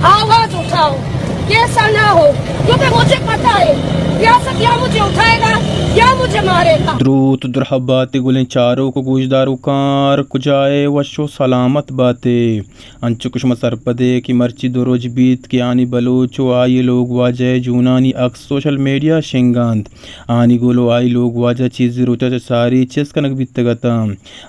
آواز اٹھاؤ، یہ ایسا نہ ہو، کیونکہ مجھے پتا ہے ریاست یا مجھے اٹھائے گا یا مجھے مارے گا۔ دروت درحبات گلیں چاروک و گوشداروکاں، ہر کجائے وش و سلامت باتے۔ انچو کہ شما سرپدے کہ مرچی دو روچ بیت کہ ہانی بلوچ و آئی لوگ واجہ جونانی عکس سوشل میڈیا شنگ انت۔ ہانی گل و آئی لوگ واجہ چیزی روچا چہ ساری چست کنگ بیتگ اتاں۔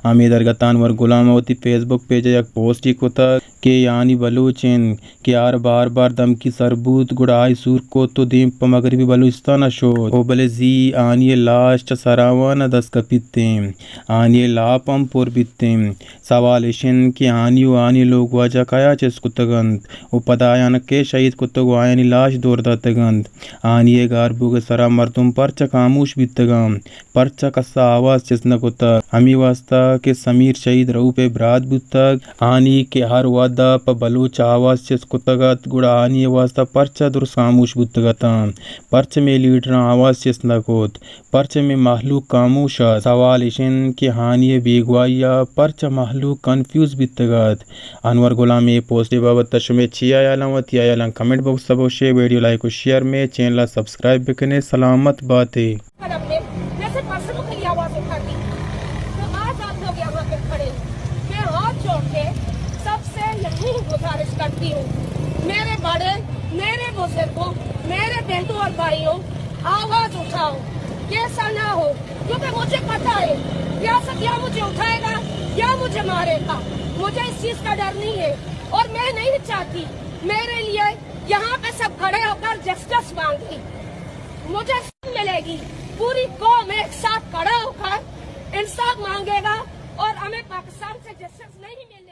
ہمے درگت انور غلام ء وتی فیس بک پیج ء یک پوسٹے کتگ کہ ہانی بلوچ انت کہ ہر بار بار دمکی سر بوت گڑا آئی سور کت و دیم پہ مغربی بلوچستان ء شت و بلے زی ہانی لاش چہ سراوان ء دست کپیت انت۔ ہانی لاپ ہم پر بیت انت۔ سوال اش انت کہ ہانی و ہانی لوگ واجہ کیا چست کتگ انت و پدا آیان کئے شہید کتگ و آیانی لاش دور داتگ انت؟ ہانی ء گار بوگ ء سرا مردم پرچا خاموش بیتگ انت؟ پرچا کس ء آواز چست نہ کتگ؟ ہمے واستا کہ سمیر شہید رؤف ء برات بوتگ، ہانی کہ ہر وہد ء پہ بلوچ آواز چست کتگ ات، گڑا ہانی ء واستا پرچا درست خاموش بوتگ اتاں؟ پرچا مئے لیڈراں آواز چست نہ کت؟ پرچا مئے مہلوک خاموش ات؟ سوال اش انت کہ ہانی ء بیگواہی ء پرچا مہلوک کنفیوز بیتگ ات؟ انور غلام ء اے پوسٹ ء بابت ء شمئے چی ہیالاں؟ وتی ہیالاں کمنٹ باکس ء بگوشے، ویڈیو لائک و شیئر مئے، چینل ء سبسکرائب بکنے، سلامت باتے۔ ہم نے جیسے پرسنوں کے لیے آواز اٹھاتی، تو آج آپ لوگ یہاں پہ کھڑے، میں ہاتھ جوڑ کے سب سے یہی گزارش کرتی ہوں، میرے بڑے، میرے بزرگوں، میرے بہنوں اور بھائیوں، آواز اٹھاؤ، یہ ایسا نہ ہو، کیونکہ مجھے پتا ہے ریاست یا مجھے اٹھائے گا یا مجھے مارے گا۔ مجھے اس چیز کا ڈر نہیں ہے اور میں نہیں چاہتی میرے لیے یہاں پہ سب کھڑے ہوکر جسٹس مانگیں۔ مجھے انصاف ملے گی، پوری قوم ایک ساتھ کھڑا ہوکر انصاف مانگے گا اور ہمیں پاکستان سے جسٹس نہیں ملے۔